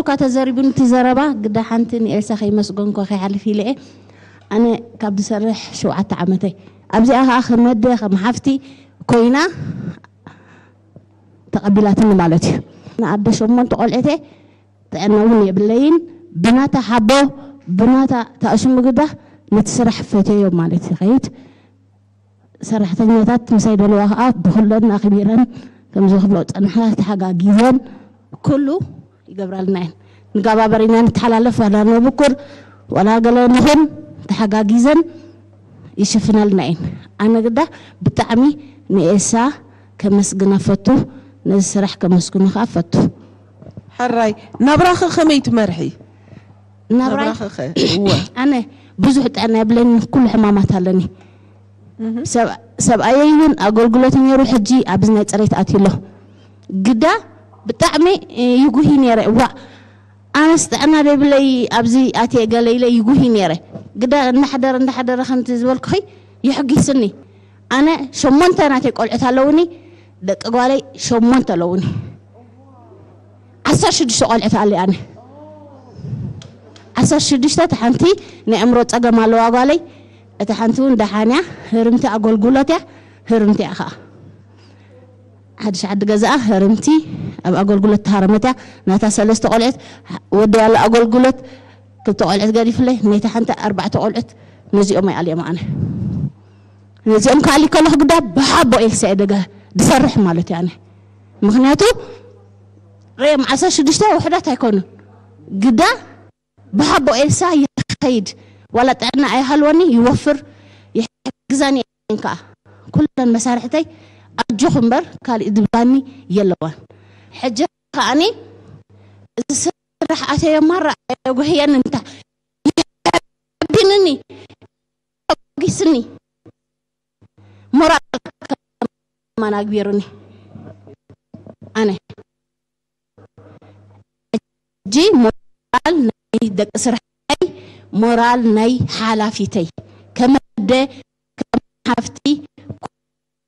እኳ ተዘሪቡኒ እቲ ዘረባ፣ ግዳ ሓንቲ ንኤልሳ ከይመስገንኮ ከይሓልፍ ኢለ እየ። ኣነ ካብ ዝሰርሕ ሸውዓተ ዓመተይ ኣብዚኣ ከዓ ከም ኣደ ከም ሓፍቲ ኮይና ተቐቢላትኒ ማለት እዩ። ንኣደ ሸሞንተ ቆልዕተ ጥዕና እውን የብለይን። ብናታ ሓቦ ብናታ ታእሽሙ ግዳ ነቲ ስራሕ ፈተዮ ማለት ይኸይድ። ሰራሕተኛታት ምሳይ ደለዋ ከዓ ብኩለን ኣኽቢረን ከም ዝኽፍሎ ፀንሓ ተሓጋጊዘን ኩሉ ይገብራልና እየን። ንጋባበር ኢና ንተሓላለፍ፣ ዋላ ነብኩር ዋላ ገለ ንኹን ተሓጋጊዘን ይሽፍነልና እየን። ኣነ ግዳ ብጣዕሚ ንኤሳ ከመስግና ፈቱ፣ ነዚ ስራሕ ከመስግኑ ከዓ ፈቱ። ሕራይ ናብራኸ ከመይ ትመርሒ? ናብራይ ናብራኸ ከ እወ ኣነ ብዙሕ ጥዕና የብለኒ፣ ኩሉ ሕማማት ኣለኒ። ሰብ- ሰብኣየይ እውን ኣገልግሎት ነይሩ፣ ሕጂ ኣብዚ ናይ ፅሬት ኣትዩ ኣሎ። ግዳ ብጣዕሚ ይጉሂ ነይረ። እዋ ኣነስ ጥዕና ደብለይ ኣብዚ ኣትየ ገለ ኢለ ይጉሂ ነይረ። ግዳ እንዳሓደረ እንዳሓደረ ከምቲ ዝበልኩኺ የሕጊስኒ። ኣነ ሸሞንተ ናተይ ቆልዑት ኣለውኒ፣ ደቂ ጓለይ ሸሞንተ ኣለውኒ። ዓሰርተ ሽዱሽተ ቆልዑት ኣለ ኣነ ዓሰርተ ሽዱሽተ፣ እታ ሓንቲ ናይ ኣእምሮ ፀገም ኣለዋ ጓለይ፣ እታ ሓንቲ እውን ደሓን እያ፣ ህርምቲ ኣገልግሎት እያ፣ ህርምቲ እያ ከዓ ሓድሽ ዓዲ ገዛኣ ህርምቲ ኣብ ኣገልግሎት ተሃረመት እያ። ናታ ሰለስተ ቆልዑት ወዲ ያለ ኣገልግሎት ክልተ ቆልዑት ገዲፍለይ፣ ነታ ሓንቲ ኣርባዕተ ቆልዑት ነዚኦም ኣይኣልዮም ኣነ ነዚኦም ክኣሊ ከለኹ ግዳ ብሓቦ ኤልሳ እየ ደገ ዝሰርሕ ማለት እዩ ኣነ ምክንያቱ ሬም ዓሰርተ ሽዱሽተ ውሕዳት ኣይኮኑን ግዳ ብሓቦ ኤልሳ ይኸይድ ዋላ ጥዕና ኣይሃልወኒ ይወፍር ይሕግዛኒ እየን ከዓ ኩለን መሳርሕተይ ኣጆኹ እምበር ካሊእ ድብላኒ የለዋን ሕጂ ከዓኒ እዚ ስራሕ ኣተዮ ማራ ኣየጉህየኒ እንታ የሕቢንኒ ጊስኒ ሞራል ከማን ኣግቢሩኒ ኣነ ሕጂ ሞራል ናይ ደቂ ስርሐይ ሞራል ናይ ሓላፊተይ ከመደ ከም ሓፍቲ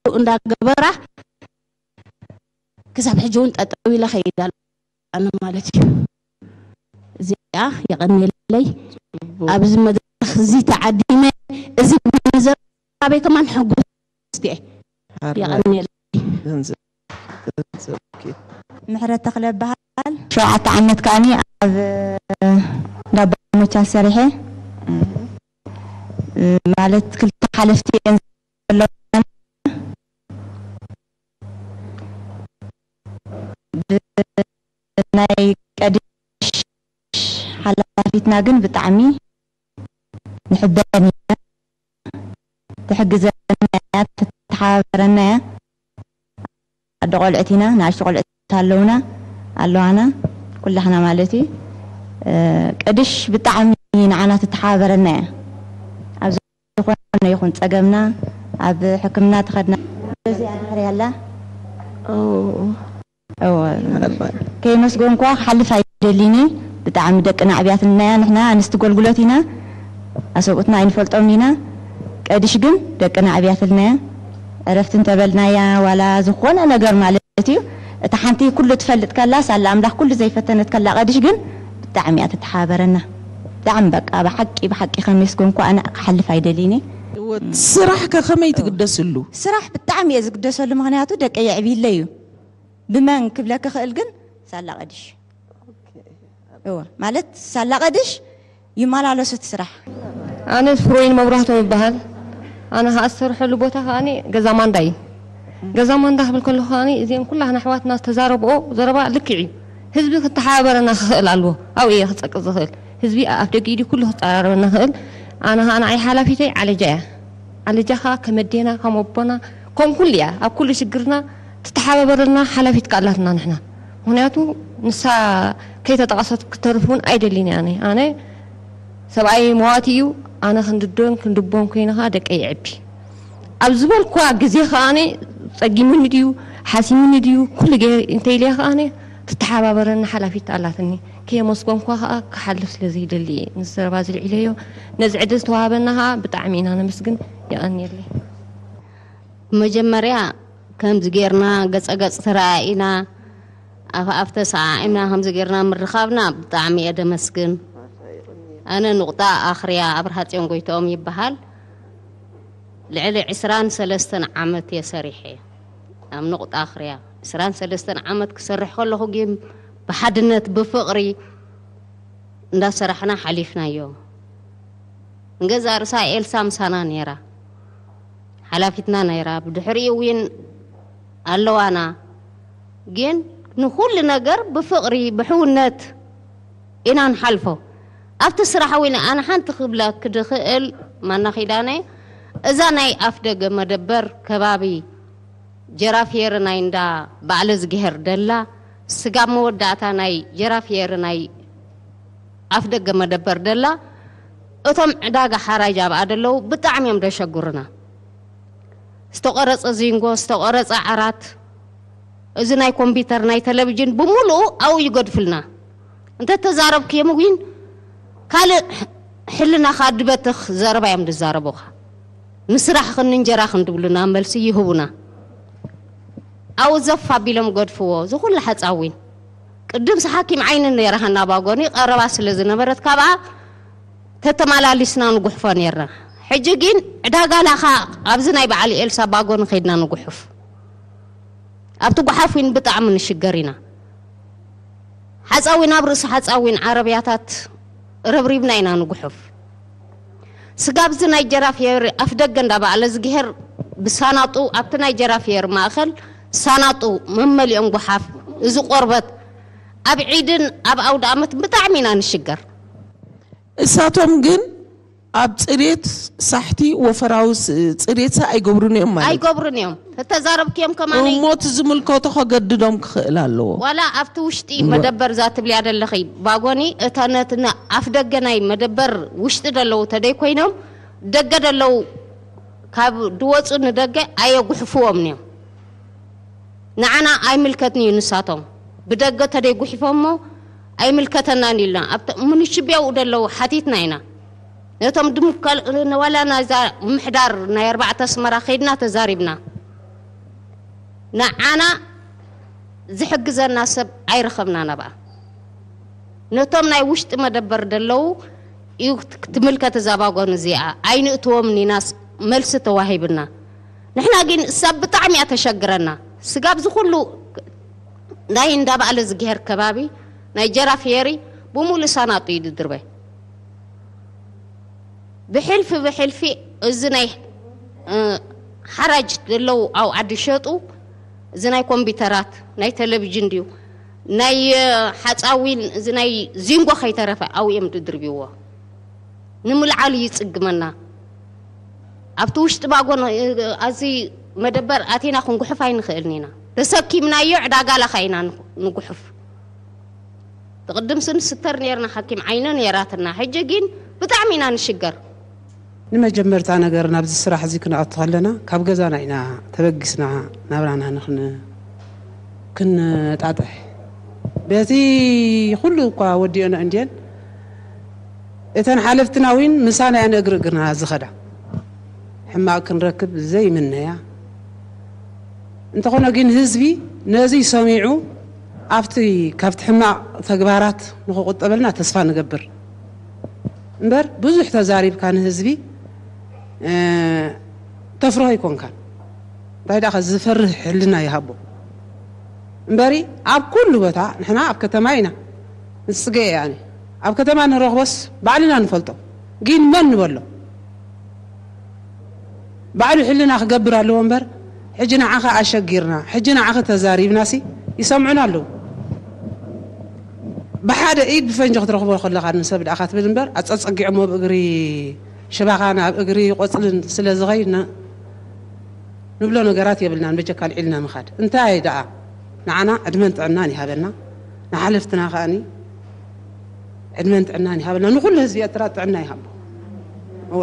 እንዳገበራ ክሳብ ሕጂ እውን ጠጠው ኢለ ከይድ ኣነ ማለት እዩ። እዚኣ የቐንየለይ ኣብዚ መድረኽ እዚ ተዓዲመ እዚ ዘራበይ ከማን ሕጉስቲ እየ። የቐንየለይ። ገንዘብ ገንዘብ ኦኬ። ምሕረት ተኽለ እበሃል። ሸውዓተ ዓመት ከዓኒ ኣብ እንዳቦሞቻ ሰሪሐ ማለት ክልተ ሓለፍቲ እየን ዘለዋ ናይ ቀድሽ ሓላፊትና ግን ብጣዕሚ ንሕበን ኢና ትሕግዘና እያ ትተሓባበረና እያ ኣደ ቆልዕት ኢና ንኣሽቱ ቆልዕት ኣለውና ኣለዋና ኩላሕና ማለት እዩ ቀድሽ ብጣዕሚ ንዓና ትተሓባበረና እያ ኣብ ዝኾነ ይኹን ፀገምና ኣብ ሕክምና ተኸድና በዚኣ ድሕሪ ያላ ከይመስገንኳ ክሓልፍ ኣይደሊኒ ብጣዕሚ ደቅና ዕብያትልና እያ ንሕና ኣንስቲ ጎልጉሎት ኢና ኣሰብኡትና ኣይንፈልጦም ኢና ቀድሽ ግን ደቅና ዕብያትልና እያ ዕረፍቲ እንተበልናያ ዋላ ዝኾነ ነገር ማለት እዩ እታ ሓንቲ ኩሉ ትፈልጥ ከላ ሳላ ኣምላኽ ኩሉ ዘይፈተነት ከላ ቀድሽ ግን ብጣዕሚ እያ ትተሓባበረና ብጣዕሚ በቃ ብሓቂ ብሓቂ ከመስገንኳ ኣነ ክሓልፍ ኣይደሊኒ ስራሕ ከ ከመይ ትግደስሉ? ስራሕ ብጣዕሚ እየ ዝግደሰሉ ምክንያቱ ደቀይ የዕብይለይ እዩ ብመን ክብለኪ ክእል ግን ሳላ ቀድሽ እወ ማለት ሳላ ቀድሽ ይመላለሱ እቲ ስራሕ ኣነ ፍሮይን መብራህቶም ይበሃል ኣነ ከዓ ዝሰርሐሉ ቦታ ከዓ ገዛ ማንዳ እዩ ገዛ ማንዳ ክብል ከለኩ ከዓ እዚኦም ኩላህና ኣሕዋትና ዝተዛረብኦ ዘረባ ልክዕ እዩ ህዝቢ ክተሓባበረና ክኽእል ኣለዎ ኣብኡ እየ ክፀቅጥ ዝኽእል ህዝቢ ኣፍ ደጊ ኢዲ ኩሉ ክፀራረበና ክእል ኣነ ከዓ ንዓይ ሓላፊተይ ዓለጃ እያ ዓለጃ ከዓ ከም ኣዴና ከም ኣቦና ከም ኩሉ እያ ኣብ ኩሉ ሽግርና ትተሓባበረልና ሓላፊት ከዓ ኣላትና ንሕና ምክንያቱ ንሳ ከይተጠቐሰት ክተርፍ እውን ኣይደልን እያ ኣነ ኣነ ሰብኣይ መዋቲ እዩ ኣነ ክንድዶን ክንድቦን ኮይነ ከዓ ደቀይ የዕቢ ኣብ ዝበልኳ ግዜ ከዓ ጸጊሙኒ ድዩ ሓሲሙኒ ድዩ ኩሉ ገይረ እንተኢለያ ከዓ ትተሓባበረኒ ሓላፊት ኣላትኒ ከየመስገንኳ ከዓ ክሓልፍ ስለ ዘይደሊ እየ ንዘረባ ዝልዒለዮ ነዚ ዕድል ዝተዋሃበና ከዓ ብጣዕሚ ኢና ነመስግን የቐንየለይ መጀመርያ ከምዚ ጌርና ገጸ ገጽ ተረኣኢና ኣፍ ኣፍ ተሰዓዒምና ከምዚ ጌርና ምርኻብና ብጣዕሚ እየ ደመስግን። ኣነ ንቑጣ ኣኽርያ ኣብርሃ ጽዮን ጎይትኦም ይበሃል። ልዕሊ ዕስራን ሰለስተን ዓመት እየ ሰሪሐ ኣብ ንቑጣ ኣኽርያ። ዕስራን ሰለስተን ዓመት ክሰርሕ ከለኹ ግን ብሓድነት ብፍቕሪ እንዳሰራሕና ሓሊፍናዮ። ንገዛ ርእሳ ኤልሳ ምሳና ነይራ፣ ሓላፊትና ነይራ። ብድሕሪኡ እውን ኣለዋና። ግን ንኹሉ ነገር ብፍቕሪ ብሕውነት ኢና ንሓልፎ። ኣብቲ ስራሕ እውን ኣነ ሓንቲ ክብለኪ ድኽእል ማና ኪዳነ፣ እዛ ናይ ኣፍ ደገ መደበር ከባቢ ጀራፊየር ናይ እንዳ ባዕለ ዝግሄር ደላ፣ ስጋብ መወዳእታ ናይ ጀራፊየር ናይ ኣፍ ደገ መደበር ደላ፣ እቶም ዕዳጋ ሓራጅ ኣብኣ ደለዉ ብጣዕሚ እዮም ደሸጉርና። ዝተቆረጸ ዚንጎ፣ ዝተቆረጸ ዓራት፣ እዚ ናይ ኮምፒተር ናይ ቴሌቪዥን ብምሉኡ ኣብኡ ይገድፍልና። እንተ ተዛረብክዮም እውን ካልእ ሕልናኻ ድበትኽ ዘረባ እዮም ዝዛረቡኻ። ንስራሕኽን ንእንጀራኽን ድብሉና መልሲ ይህቡና። ኣብኡ ዘፍ ኣቢሎም ገድፍዎ። እዚ ኩሉ ሓጻዊን ቅድምሲ ሓኪም ዓይኒ ነይራ ሃና ባጎኒ ቀረባ ስለ ዝነበረት ካብኣ ተተመላሊስና ንጉሕፎ ነይርና። ሕጂ ግን ዕዳጋ ላኻ ኣብዚ ናይ በዓል ኤልሳ ባጎኒ ከይድና ንጉሕፍ። ኣብቲ ጓሓፍ እውን ብጣዕሚ ንሽገር ኢና። ሓፃዊን ኣብ ርእሲ ሓፃዊን ዓረብያታት ረብሪብና ኢና ንጉሕፍ። ስጋብ እዚ ናይ ጀራፍየር ኣፍ ደገ እንዳ በዓለ ዝግሄር ብሳናጡ ኣብቲ ናይ ጀራፍየር ማእኸል ሳናጡ መመሊኦም ጉሓፍ እዚ ቆርበት ኣብ ዒድን ኣብ ኣውደ ኣመት ብጣዕሚ ኢና ንሽገር። እሳቶም ግን ኣብ ጽሬት ሳሕቲ ወፈራዊ ስ- ጽሬት ሳ ኣይገብሩን እዮም ማለት ኣይገብሩን እዮም። ተተዛረብክዮም ከማን እሞ እቲ ዝምልከቶ ከገድዶም ክኽእል ኣለዎ። ዋላ ኣብቲ ውሽጢ መደበር እዛ ትብልያ ዘለኺ ባጎኒ እታ ነቲ ነ- ኣፍ ደገ ናይ መደበር ውሽጢ ደለዉ ተደይ ኮይኖም ደገ ደለዉ ካብ ድወፁ ንደገ ኣየጉሕፍዎም እዮም። ንዓና ኣይምልከትን እዩ ንሳቶም ብደገ ተደይ ጉሒፎሞ ኣይምልከተናን ኢልና ኣብቲ ሙኒሽቢያኡ ደለዉ ሓቲትና ኢና። ነቶም ድምከል ንዋላ ናዛ ምሕዳር ናይ ኣርባዕተ ኣስመራ ከይድና ተዛሪብና። ንዓና ዝሕግዘና ሰብ ኣይረኸብና ናብኣ። ነቶም ናይ ውሽጢ መደበር ደለዉ እዩ ክትምልከት እዛ ባጎን እዚኣ ኣይንእትዎም ኒናስ መልሲ ተዋሂብና። ንሕና ግን እሳ ብጣዕሚ እያ ተሸግረና። ስጋብ ዝኩሉ ናይ እንዳባእለ ዝግሄር ከባቢ ናይ ጀራፍየሪ ብሙሉ ሳናጡ እዩ ድድርበ። ብሕልፊ ብሕልፊ እዚ ናይ ሓራጅ ዘለዉ ኣብ ዓዲ ሸጡ እዚ ናይ ኮምፒተራት ናይ ቴሌቪዥን ድዩ ናይ ሓፃዊን እዚ ናይ ዚንጎ ከይተረፈ ኣብኡ እዮም ድድርብዎ። ንምልዓል ይፅግመና። ኣብቲ ውሽጢ ባጎን ኣዚ መደበር ኣቲና ክንጉሕፍ ኣይንኽእልን ኢና። ተሰኪምናዮ ዕዳጋ ላኻ ኢና ንጉሕፍ። ትቕድም ስንስተር ኔርና ሓኪም ዓይነ ኔራትና ሕጂ ግን ብጣዕሚ ኢና ንሽገር። ንመጀመርታ ነገር ናብዚ ስራሕ እዚ ክንኣቱ ከለና ካብ ገዛና ኢና ተበጊስና ናብራና ንክን ክንጣጥሕ በቲ ኩሉ እኳ ወዲኦና እንድየን እተን ሓለፍትና እውን ምሳና እየን እግሪ እግርና ዝኸዳ ሕማቕ ክንረክብ ዘይምነያ እንተኾነ ግን ህዝቢ ነዚ ሰሚዑ ኣብቲ ካብቲ ሕማቕ ተግባራት ንክቁጠበልና ተስፋ ንገብር እምበር ብዙሕ ተዛሪብካ ንህዝቢ ተፍርሆ ኣይኮንካን እንታይ ደኣ ዝፈርህ ሕልና ይሃቦ እምበሪ ኣብ ኩሉ ቦታ ንሕና ኣብ ከተማ ኢና ንስገ ያኒ ኣብ ከተማ ንረኽቦስ ባዕልና ንፈልጦ ግን መን ንበሎ ባዕሉ ሕልና ክገብር ኣለዎ እምበር ሕጂ ንዓኻ ኣሸጊርና ሕጂ ንዓኺ ተዛሪብናሲ ይሰምዑና ኣለዉ ብሓደ ኢድ ብፈንጂ ክትረኽቦ ከለኻ ንሰብ ደኣ ክትብል እምበር ኣጸጸጊዖሞ ብእግሪ ሽባኻን ኣብ እግሪ ቆጽልን ስለ ዝኸይድ ንብሎ ነገራት የብልናን በጀካ ኣልዒልና ምኻድ እንታይ ደኣ ንዓና ዕድመን ጥዕናን ይሃበና ንሓለፍትና ከኣኒ ዕድመን ጥዕናን ይሃበና ንኩሉ ህዝቢ ኤርትራ ጥዕና ይሃቦ እወ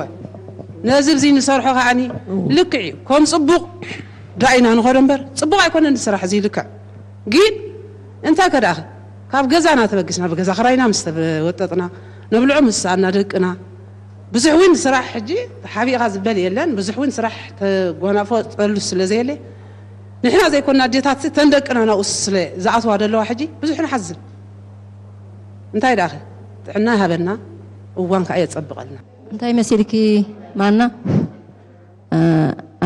ነዚ ብዚ ንሰርሖ ከኣኒ ልክዕ እዩ ከም ጽቡቕ ዳኢና ንኸዶ እምበር ጽቡቕ ኣይኮነን ስራሕ እዚ ልክዕ ግን እንታይ ከደኣ ካብ ገዛና ተበጊስና ብገዛ ክራይና ምስ ተወጠጥና ነብልዖ ምስ ሰኣና ደቅና ብዙሕ እውን ስራሕ ሕጂ ሓቢእኻ ዝበል የለን ብዙሕ እውን ስራሕ ተጓናፎ ጠሉ ስለ ዘየለ ንሕና ዘይኮና ኣዴታት ተን ደቅና ናብኡ ስለ ዝኣትዋ ዘለዋ ሕጂ ብዙሕ ንሓዝን። እንታይ ደኣ ጥዕና ይሃበና፣ እዋን ከዓ የፀብቐልና። እንታይ መሲልኪ ማና?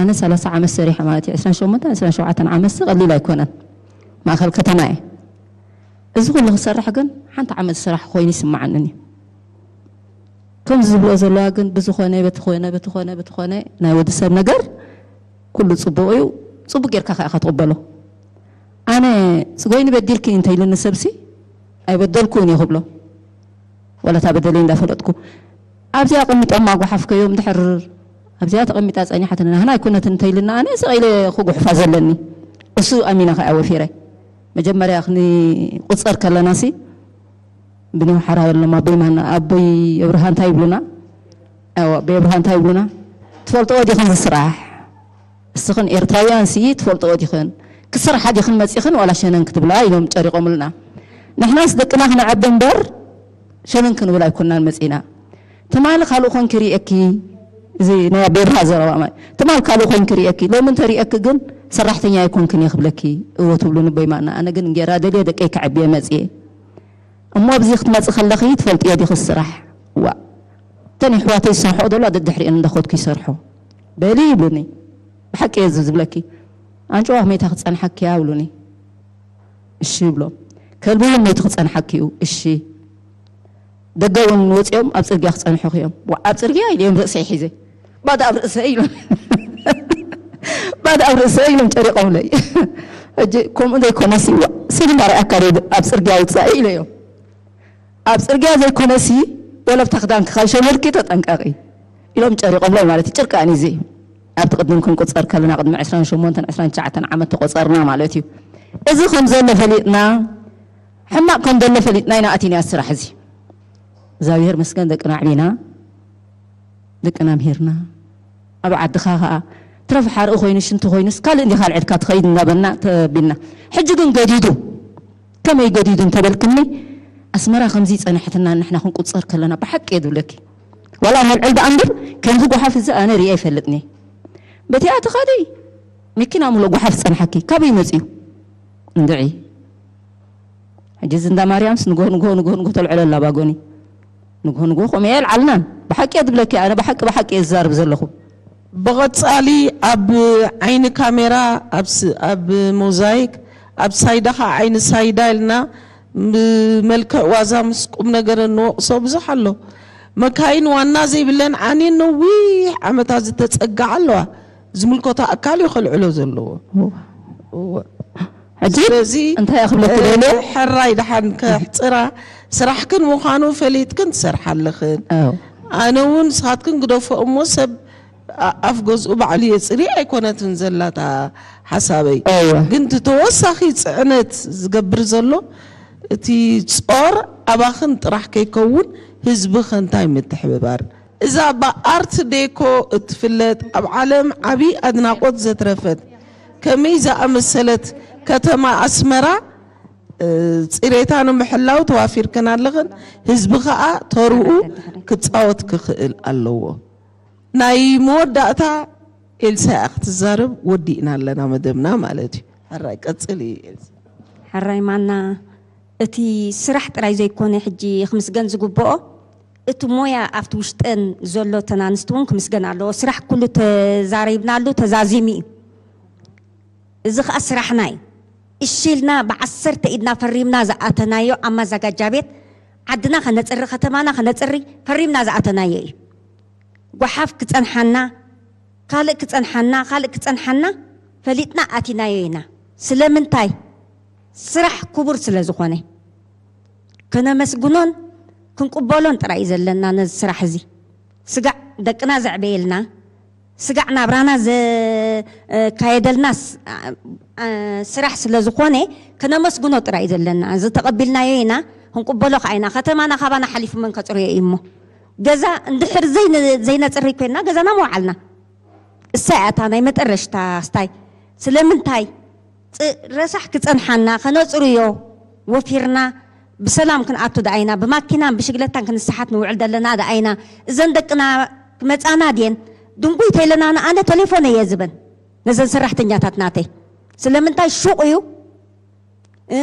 ኣነ ሰላሳ ዓመት ሰሪሐ ማለት እዩ። ዕስራን ሸሞንተን ዕስራን ሸውዓተን ዓመት ቀሊል ኣይኮነን። ማእኸል ከተማ እየ። እዚ ኩሉ ክሰርሕ ግን ሓንቲ ዓመት ስራሕ ኮይኑ ይስምዓንን እዩ። ከምዚ ዝብሎ ዘለዋ ግን ብዝኾነ በትኾነ በትኾነ በትኾነ ናይ ወዲ ሰብ ነገር ኩሉ ፅቡቕ እዩ። ፅቡቅ ጌርካ ከኣ ክትቕበሎ። ኣነ ስጎይኒ በዲልኪ እንተኢሉኒ ሰብሲ ኣይበደልኩን እየ ክብሎ። ወላ እታ በደለይ እንዳፈለጥኩ ኣብዚኣ ኣቐሚጦማ ጓሓፍከዮም ድሕር ኣብዚኣ ተቐሚጣ ጸኒሓትኒ ናህና ኣይኮነትን እንተኢልና ኣነ ስቕ ኢለ ክጉሕፋ ዘለኒ እሱ ኣሚነ ከኣ ወፊረ። መጀመርያ ክንቁጸር ከለናሲ ብንያው ሓራ በሎም ኣቦይ ማና ኣቦይ ኣብርሃ እንታይ ይብሉና? ኣዎ ኣቦይ ኣብርሃ እንታይ ይብሉና? ትፈልጥኦ ዲኽን ዝስራሕ እስኽን ኤርትራውያን ሲ ትፈልጥኦ ዲኽን ክስርሓ ዲኽን መጺኽን ዋላ ሸነን ክትብላ ኢሎም ጨሪቖምልና። ንሕናስ ደቅና ክነዕቢ እምበር ሸነን ክንብል ኣይኮናን መጺና። ትማሊ ካልእ ኮንኪ ርእየኪ እዚ ናይ ኣቦይ ኣብርሃ ዘረባ ማለት ትማሊ ካልእ ኮንኪ ርእየኪ ሎሚ እንተ ርእየኪ ግን ሰራሕተኛ ኣይኮንክን እየ ክብለኪ እወ ትብሉኒ ኣቦይ ማና ኣነ ግን እንጌራ ደልየ ደቀይ ከዕብየ መጺየ። እሞ ኣብዚ ክትመፂ ከለኺ ትፈልጥዮ ዲኺ ስራሕ? ዋእ እተን የሕዋተይ ዝሰርሕኦ ዘለዋ ደድሕሪአን እንዳኸድኩ ይሰርሖ በሊ ይብሉኒ። ብሓቂ እየ እዚ ዝብለኪ። ኣንጭዋ መይታ ክፀንሓኪ እያ ይብሉኒ። እሺ ይብሎም። ከልቢ እውን መይቱ ክፀንሓኪ እዩ። እሺ። ደገ እውን ወፂኦም ኣብ ፅርግያ ክፀንሑኺ እዮም። ዋእ ኣብ ፅርግያ ኢለ እዮም ርእሰይ ሒዘ። ባዳ ኣብ ርእሰይ ኢሎም ባዳ ኣብ ርእሰይ ኢሎም ጨሪቖምለይ። ሕጂ ከምኡ ዘይኮነሲ ዋእ ስድምባር ኣካል ኣብ ፅርግያ ውፃኢ ኢለዮም። ኣብ ፅርግያ ዘይኮነሲ ወለብታ ክዳንኪ ካብ ሸመልኪ ተጠንቀቒ ኢሎም ጨሪቖምለይ ማለት እዩ። ጭርቃን እዩ እዚ። ኣብቲ ቅድም ክንቁፀር ከለና ቅድሚ ዕስራን ሸሞንተን ዕስራን ትሽዓተን ዓመት ተቆፀርና ማለት እዩ። እዚ ከም ዘሎ ፈሊጥና ሕማቕ ከም ዘሎ ፈሊጥና ኢና ኣቲና ስራሕ እዚ እግዚኣብሔር መስገን ደቅና ኣዕቢና ደቅና ምሂርና ኣብ ዓድኻ ኸዓ ትረፍ ሓርኢ ኮይኑ ሽንቲ ኮይኑስ ካልእ እንዲኻ ኣልዒልካ ትኸይድ እንዳበልና ተቢልና ሕጂ ግን ገዲዱ ከመይ ገዲዱ እንተበልክኒ ኣስመራ ከምዚ ጸንሐትና ንሕና ክንቁጸር ከለና ብሓቂ እየ ዝብለኪ ዋላ ነልዕል ደኣ እምበር ከምዚ ጓሓፍ እዚ ኣነ ርእየ ኣይፈልጥኒ በቲኣ ትኸዲ መኪና ሙሉእ ጓሓፍ ዝጸንሓኪ ካበይ መጺኡ እንድዒ ሕጂ እዚ እንዳ ማርያምስ ንግሆ ንግሆ ንግሆ ንግሆ ተልዕሎ ኣላ ባጎኒ ንግሆ ንግሆ ከምኡ እየ ኣልዓልናን ብሓቂ እየ ዝብለኪ ኣነ ብሓቂ ብሓቂ እየ ዝዛርብ ዘለኹ ብቐጻሊ ኣብ ዓይኒ ካሜራ ኣብ ሞዛይክ ኣብ ሳይዳ ኸዓ ዓይኒ ሳይዳ ኢልና ብመልክዕ ዋዛ ምስ ቁም ነገር እንወቕሶ ብዙሕ ኣሎ። መካይን ዋና ዘይብለን ዓንየን ነዊሕ ዓመታት ዝተጸግዓ ኣለዋ። ዝምልከቶ ኣካል እዩ ከልዕሎ ዘለዎ። እወ። ሕጂ ስለዚ እንታይ እያ ክብለኪ ደልየ? ሕራይ ደሓን ከሕፅራ ስራሕክን ምዃኑ ፈሊጥክን ትሰርሓ ኣለኽን። ኣዎ። ኣነ እውን ንስኻትክን ግደፎ እሞ ሰብ ኣፍ ገዝኡ ባዕሉ የፅሪ ኣይኮነትን ዘላታ ሓሳበይ እወ። ግን እቲ ተወሳኺ ፅዕነት ዝገብር ዘሎ እቲ ፆር ኣባኽን ጥራሕ ከይከውን ህዝብኸ እንታይ ምትሕብባር እዛ ብኣርት ዴኮ እትፍለጥ ኣብ ዓለም ዓብዪ ኣድናቖት ዘትረፈት ከመይ ዝኣመሰለት ከተማ ኣስመራ ፅሬታ ንምሕላው ተዋፊርክን ኣለኽን ህዝቢ ኸዓ ተርኡ ክፃወት ክኽእል ኣለዎ። ናይ መወዳእታ ኤልሳ እያ ክትዛረብ ወዲእና ኣለና መደብና ማለት እዩ። ሕራይ ቀፅሊ ኤልሳ። ሕራይ ማና እቲ ስራሕ ጥራይ ዘይኮነ ሕጂ ክምስገን ዝግብኦ እቲ ሞያ ኣብቲ ውሽጠን ዘሎ ተናንስቲ እውን ክምስገን ኣለዎ። ስራሕ ኩሉ ተዛሪብናሉ ተዛዚሙ እዩ። እዚ ከዓ ስራሕና እዩ። እሺ ኢልና ብዓሰርተ ኢድና ፈሪምና ዝኣተናዮ ኣብ ማዘጋጃ ቤት ዓድና ከነፅሪ ከተማና ከነፅሪ ፈሪምና ዝኣተናዮ እዩ። ጓሓፍ ክፀንሓና ካልእ ክፀንሓና ካልእ ክፀንሓና ፈሊጥና ኣቲናዮ ኢና። ስለምንታይ? ስራሕ ክቡር ስለዝኾነ ከነመስግኖን ክንቅበሎን ጥራይ እዩ ዘለና ነዚ ስራሕ እዚ። ስጋዕ ደቅና ዘዕበየልና፣ ስጋዕ ናብራና ዘካየደልና ስራሕ ስለዝኾነ ከነመስግኖ ጥራይ እዩ ዘለና። እዚ ተቐቢልናዮ ኢና ክንቅበሎ ከዓ ኢና። ከተማና ካባና ሓሊፉ መን ከፅርዮ እዩ እሞ ገዛ እንድሕር ዘይነፅሪ ኮይንና ገዛና ምውዓልና። እሳ እያ እታ ናይ መጠረሽታ ስታይ። ስለምንታይ? ረሳሕ ክጸንሓና ከነጽርዮ ወፊርና ብሰላም ክንኣቱ ደኣ ኢና። ብማኪናን ብሽግለታን ክንስሓት ንውዕል ዘለና ደኣ ኢና። እዘን ደቅና ክመጻና ድየን? ድንጉይ ተይለና ንኣነ ተሌፎን እየ ዝበን ነዘን ሰራሕተኛታት ናተይ። ስለምንታይ ሹቕ እዩ፣ እ፣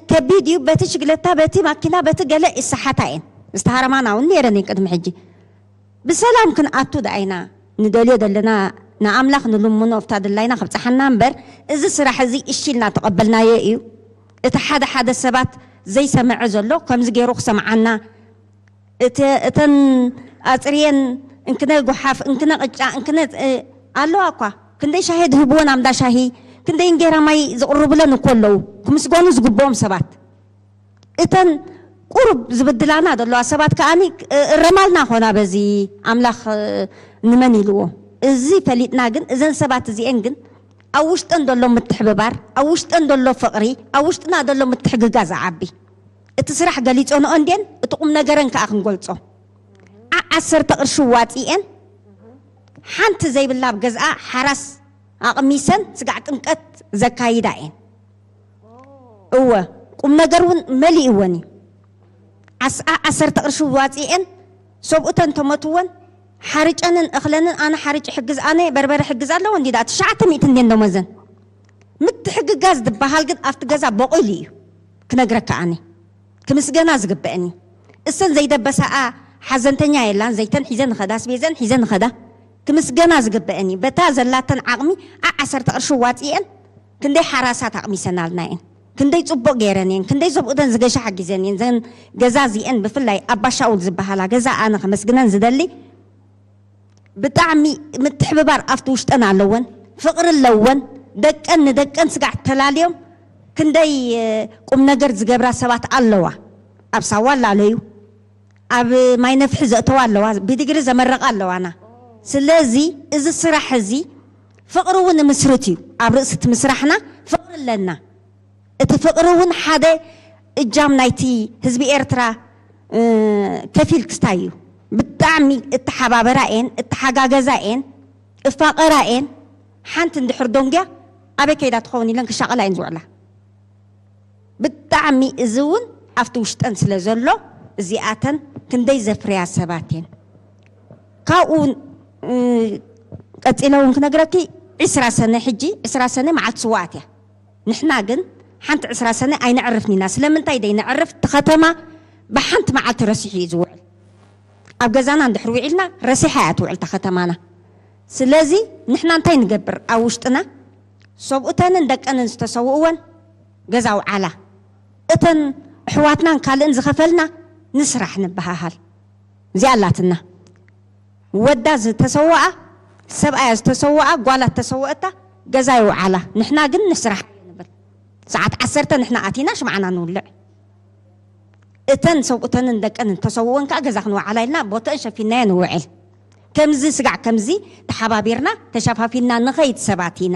ከቢድ እዩ። በቲ ሽግለታ፣ በቲ ማኪና፣ በቲ ገለ ይሰሓታ እየን። ዝተሃረማና እውን ነይረን እየን ቅድሚ ሕጂ። ብሰላም ክንኣቱ ደኣ ኢና ንደልዮ ዘለና፣ ንኣምላኽ ንልምኖ፣ ኣብታ ድላይና ከብጽሓና እምበር፣ እዚ ስራሕ እዚ እሺ ኢልና ተቐበልናዮ እዩ። እቲ ሓደ ሓደ ሰባት ዘይሰምዐ ዘሎ ከምዚ ገይሩ ክሰምዓና፣ እተ-፣ እተን ኣጽርየን እንክነ ጓሓፍ፣ እንክነ ቅጫ፣ እንክነ፣ እ፣ ኣለዋ እኳ። ክንደይ ሻሂ ድህብወን ኣምዳ ሻሂ፣ ክንደይ እንጌራ ማይ ዝቕርብለን እኮ ኣለዉ፣ ክምስገኑ ዝግብኦም ሰባት። እተን ቁሩብ ዝብድላና ዘለዋ ሰባት ከኣኒ፣ እ፣ እረማልና ኾና በዚ ኣምላኽ፣ እ፣ ንመን ኢልዎ። እዚ ፈሊጥና ግን፣ እዘን ሰባት እዚኤን ግን ኣብ ውሽጠን ዘሎ ምትሕብባር፣ ኣብ ውሽጠን ዘሎ ፍቕሪ፣ ኣብ ውሽጥና ዘሎ ምትሕግጋዝ ዓቢ። እቲ ስራሕ ገሊጾንኦ እንድየን፣ እቲ ቁም ነገረን ከኣ ክንገልጾ። ዓ-፣ ዓሰርተ ቅርሺ ዋጺኤን፣ ሓንቲ ዘይብላ ኣብ ገዝኣ ሓራስ ኣቕሚሰን ስጋዕ ጥምቀት ዘካይዳ እየን። እወ፣ ቁም ነገር እውን መሊእወን እዩ። ዓስዓ ዓሰርተ ቅርሺ ዋጺኤን፣ ሰብኡተን ተመትወን፣ ሓርጨንን እኽለንን፣ ኣነ ሓርጭ ሕግዝ፣ ኣነ በርበረ ሕግዝ ኣለዎ እንዲ ደኣ ትሽዓተ ሚእቲ እንድየን ደሞዘን። ምትሕግጋዝ ዝበሃል ግን ኣብቲ ገዛ በቂሉ እዩ፣ ክነግረካ ኣነ። ክምስገና ዝግበአን እዩ። እሰን ዘይደበሳኣ ሓዘንተኛ የላን፣ ዘይተን ሒዘ ንኸዳ፣ ኣስቤዘን ሒዘ ንኸዳ። ክምስገና ዝግበአን እዩ። በታ ዘላተን ዓቕሚ ዓ-፣ ዓሰርተ ቅርሺ ዋጺኤን ክንደይ ሓራሳት ኣቕሚሰናልና እየን። ክንደይ ጽቡቕ ገይረን እየን። ክንደይ ሰብኡተን ዝገሻ ሓጊዘን እየን። ዘን ገዛ እዚኤን ብፍላይ ኣባ ሻውል ዝበሃላ ገዛ ኣነ ከመስግነን ዝደሊ ብጣዕሚ ምትሕብባር ኣብቲ ውሽጠን ኣለወን፣ ፍቕሪ ኣለወን። ደቀን ንደቀን ስጋዕ ተላልዮም ክንደይ፣ እ፣ ቁም ነገር ዝገብራ ሰባት ኣለዋ። ኣብ ሳዋ ላለዩ፣ ኣብ ማይ ነፍሒ ዘእተዋ ኣለዋ፣ ብዲግሪ ዘመረቓ ኣለዋና። ስለዚ እዚ ስራሕ እዚ ፍቕሪ እውን ንምስርት እዩ። ኣብ ርእሲ እቲ ምስራሕና ፍቕሪ ኣለና። እቲ ፍቕሪ እውን ሓደ እጃም ናይቲ ህዝቢ ኤርትራ፣ እ፣ ከፊል ክስታይ እዩ። ብጣዕሚ እተሓባበራ እየን፣ እተሓጋገዛ እየን፣ እፋቐራ እየን። ሓንቲ እንድሕር ደንጉያ ኣበይ ከይዳ ትኸውን ኢለን ክሻቐላ እየን ዝውዕላ። ብጣዕሚ እዚ እውን ኣብቲ ውሽጠን ስለ ዘሎ እዚኣተን ክንደይ ዘፍርያ ሰባት እየን። ካብኡ፣ እ፣ ቀጺለ እውን ክነግረኪ፣ ዒስራ ሰነ፣ ሕጂ ዒስራ ሰነ መዓልቲ ስዋኣት እያ። ንሕና ግን ሓንቲ ዒስራ ሰነ ኣይነዕርፍን ኢና። ስለምንታይ ደይነዕርፍ? እቲ ከተማ ብሓንቲ መዓልቲ ረሲሑ እዩ ዝውዕል። ኣብ ገዛና እንድሕር ውዒልና ረሲሓ እያ ትውዕል እታ ከተማና። ስለዚ ንሕና እንታይ ንገብር? ኣብ ውሽጥና ሰብኡተንን ደቀንን ዝተሰውእወን ገዛ ውዓላ፣ እተን ኣሕዋትናን ካልእን ዝኸፈልና ንስራሕ ንበሃሃል። እዚኣ ኣላትና። ወዳ ዝተሰወኣ፣ ሰብኣያ ዝተሰወኣ፣ ጓላ ዝተሰወአታ ገዛ ይውዓላ። ንሕና ግን ንስራሕ ንብል። ሰዓት ዓሰርተ ንሕና ኣቲና ሽምዓና ንውልዕ። እተን ሰብኡተንን ደቀንን ተሰውእወን ከኣ ገዛ ክንወዓላ ኢልና ቦተአን ሸፊናዮ ንውዕል። ከምዚ ስጋዕ ከምዚ ተሓባቢርና ተሸፋፊንና ንኸይድ ሰባት ኢና።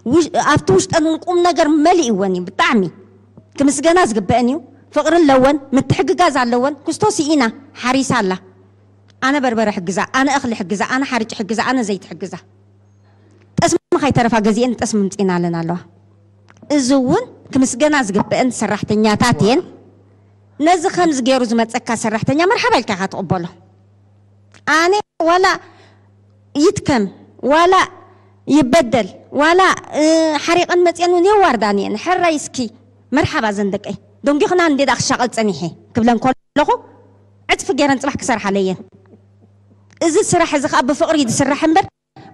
ውሽ-፣ ኣብቲ ውሽጠን እውን ቁም ነገር መሊእወን እዩ። ብጣዕሚ ክምስገና ዝግበአን እዩ። ፍቕሪ ኣለወን፣ ምትሕግጋዝ ኣለወን። ክስቶ ስኢና ሓሪሳ ኣላ። ኣነ በርበረ ሕግዛ፣ ኣነ እኽሊ ሕግዛ፣ ኣነ ሓርጭ ሕግዛ፣ ኣነ ዘይቲ ሕግዛ። ጠስሚ ከይተረፋ ገዚኤን ጠስሚ ምጽኢናለን ኣለዋ። እዚ እውን ክምስገና ዝግበአን ሰራሕተኛታት እየን። ነዚ ከምዚ ገይሩ ዝመጸካ ሰራሕተኛ መርሓባ ኢልካ ኢኻ ትቕበሎ። ኣነ ዋላ ይትከም፣ ዋላ ይበደል፣ ዋላ፣ እ፣ ሓሪቐን መጽየን እውን የዋርዳን እየን። ሕራይ እስኪ መርሓባ ዘን ደቀይ። ደንጊኽና እንዴ ደኣ ክሻቐል ጸኒሐ ክብለን ከለኹ ዕጽፊ ገይረን ጽባሕ ክሰርሓለይ እየን። እዚ ስራሕ እዚ ኸኣ ብፍቕሪ እዩ ዝስራሕ እምበር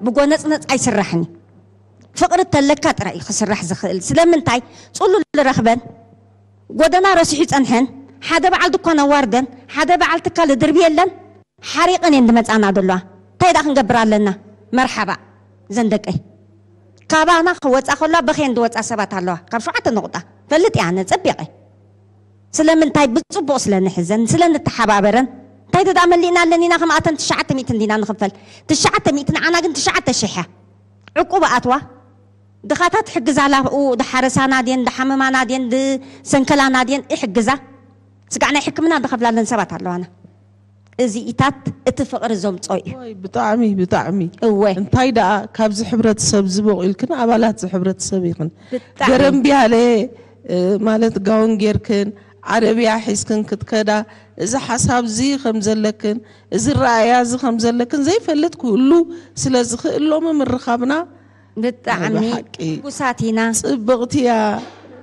ብጎነጽነጽ ኣይስራሕን እዩ። ፍቕሪ ተለካ ጥራይ እዩ ክስራሕ ዝኽእል። ስለምንታይ? ጽሉል ረኽበን፣ ጎደና ረሲሑ ጸንሐን፣ ሓደ በዓል ድኳን ኣዋርደን፣ ሓደ በዓል ትካል ድርብየለን፣ ሓሪቕን እየን ዝመጻና ዘለዋ። እንታይ ደኣ ክንገብር ኣለና? መርሓባ ዘን ደቀይ። ካባና ክወጻ ከለዋ በኽየን ዝወጻ ሰባት ኣለዋ። ካብ ሸውዓተ ነቑጣ ፈልጥ እያ፣ ኣነ ጸቢቐ። ስለምንታይ? ብጽቡቕ ስለ ንሕዘን፣ ስለ ንተሓባበረን። እንታይ ደኣ መሊእና ኣለኒና ከምኣተን ትሽዓተ ሚእቲ እንዲና ንኽፈል። ትሽዓተ ሚእቲ ንዓና ግን ትሽዓተ ሽሕ እያ። ዕቁብ ኣትዋ። ድኻታት ሕግዛላ፣ ብኡ ድሓረሳና ድየን፣ ድሓመማና ድየን፣ ድሰንከላና ድየን፣ ይሕግዛ። ስጋዕ ናይ ሕክምና ድኸፍላለን ሰባት ኣለዋና። እዚ ኢታት እቲ ፍቕሪ ዘምጾ እዩ። ወይ፣ ብጣዕሚ፣ ብጣዕሚ። እወ። እንታይ ደኣ ካብዚ ሕብረተሰብ እዚ በቑልክን ኣባላት እዚ ሕብረተሰብ ኢኽን። ብጣዕሚ። ገረምብያለ፣ እ፣ ማለት ጋውን ጌርክን፣ ዓረብያ ሒዝክን ክትከዳ፣ እዚ ሓሳብ እዚ ከም ዘለክን፣ እዚ ረኣያ እዚ ከም ዘለክን ዘይፈልጥ ክህሉ ስለ ዝኽእል ሎሚ ምርኻብና ብጣዕሚ ናይ ብሓቂ ሕጉሳት ኢና። ጽብቕቲ እያ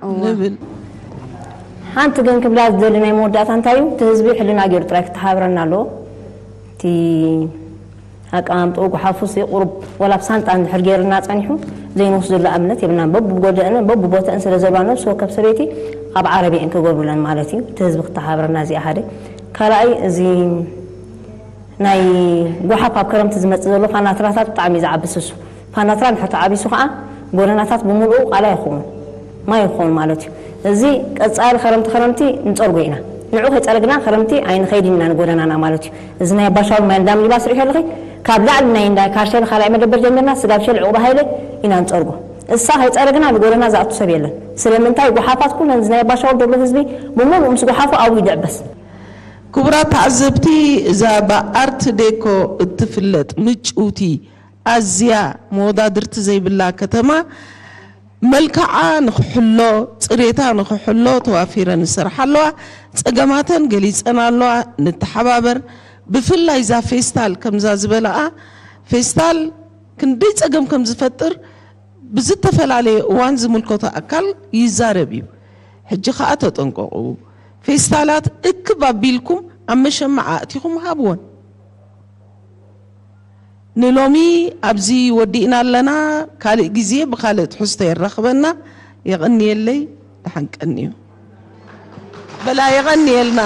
እዋ። ንብል። ሓንቲ ግን ክብላ ዝደሊ ናይ መወዳእታ እንታይ እዩ፣ እቲ ህዝቢ ሕልና ገይሩ ጥራይ ክተሓባበረና ኣለዎ። እቲ ኣቀማምጥኡ ጉሓፉ ሲ ቁሩብ ወላ ብሳንጣ እንድሕር ገይርና ጸኒሑ ዘይንወስደሉ ኣብነት የብልናን። በብጎደአን በብቦተአን ስለ ዘለዋ ነብሲ ወከፍ ሰበይቲ ኣብ ዓረቢአን ክገብሩለን ማለት እዩ። እቲ ህዝቢ ክተሓባበረና እዚኣ ሓደ። ካልኣይ እዚ ናይ ጎሓፍ ኣብ ክረምቲ ዝመጽእ ዘሎ ፋናትራታት ብጣዕሚ እዩ ዝዓቢ ስሱ። ፋናትራ እንድሕር ተዓቢሱ ከዓ ጎደናታት ብምልኡ ቃላይ ይኸውን፣ ማይ ይኸውን ማለት እዩ። እዚ ቀጻሊ ክረምቲ ክረምቲ ንጸርጎ ኢና። ንዑ ከይጸረግና ክረምቲ ኣይንኸይድን ኢና ንጎደናና ማለት እዩ። እዚ ናይ ኣባሻውል ማይ እንዳ ሚኒባስ ሪኦ ኣለኺ፣ ካብ ላዕሊ ናይ እንዳ ካርሸል ካልኣይ መደበር ጀሚርና ስጋብ ሸል ዕቑባ ሃይለ ኢና ንጸርጎ። እሳ ከይጸረግና ንጎደና ዝኣቱ ሰብ የለን። ስለምንታይ? ጎሓፋት ኩለን እዚ ናይ ኣባሻውል ዘሎ ህዝቢ ብምሉኡ ምስ ጎሓፉ ኣብኡ ይድዕበስ። ክቡራት ተዓዘብቲ፣ እዛ ብኣርት ዴኮ እትፍለጥ ምጭውቲ ኣዝያ መወዳድርቲ ዘይብላ ከተማ መልክዓ ንክሕሎ፣ ጽሬታ ንክሕሎ ተዋፊረን ይሰርሓ ኣለዋ። ጸገማተን ገሊጸን ኣለዋ። ንተሓባበር። ብፍላይ እዛ ፌስታል ከምዛ ዝበላኣ ፌስታል ክንደይ ጸገም ከም ዝፈጥር ብዝተፈላለየ እዋን ዝምልከቶ ኣካል ይዛረብ እዩ። ሕጂ ከኣ ተጠንቀቑ። ፌስታላት እክብ ኣቢልኩም ኣብ መሸማዕ ኣእቲኹም ሃብወን። ንሎሚ ኣብዚ ወዲእና ኣለና። ካልእ ግዜ ብኻልእ ትሕዝቶ የራኽበና። የቐንየለይ። ደሓን ቀንዩ። በላ የቐንየልና።